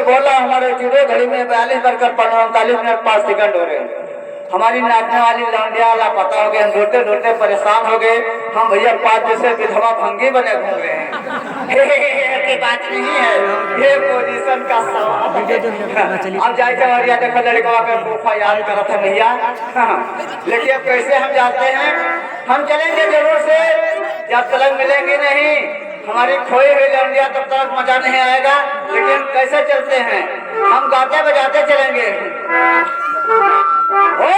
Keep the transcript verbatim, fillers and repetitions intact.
बोला, हमारे जुड़े घड़ी में बयालीस बजकर उनतालीस मिनट पाँच सेकंड हो रहे हैं। हमारी नाचने वाली लौंडिया लापता हो गई, हम ढूंढते ढूंढते परेशान हो गए। हम भैया पाँच दिन से विधवा भंगी बने घूम रहे हैं। ये बात नहीं है, ये पोजीशन का सवाल है। हम जाए थे और या देखो लड़कवा के फूफा याद करत है भैया। लेकिन अब कैसे हम जाते हैं? हम चलेंगे जरूर से, जब तलक मिलेंगे नहीं। हमारी खोई हुई लौंडिया तब तक मजा नहीं आएगा। लेकिन कैसे चलते हैं? हम गाते बजाते चलेंगे। ओ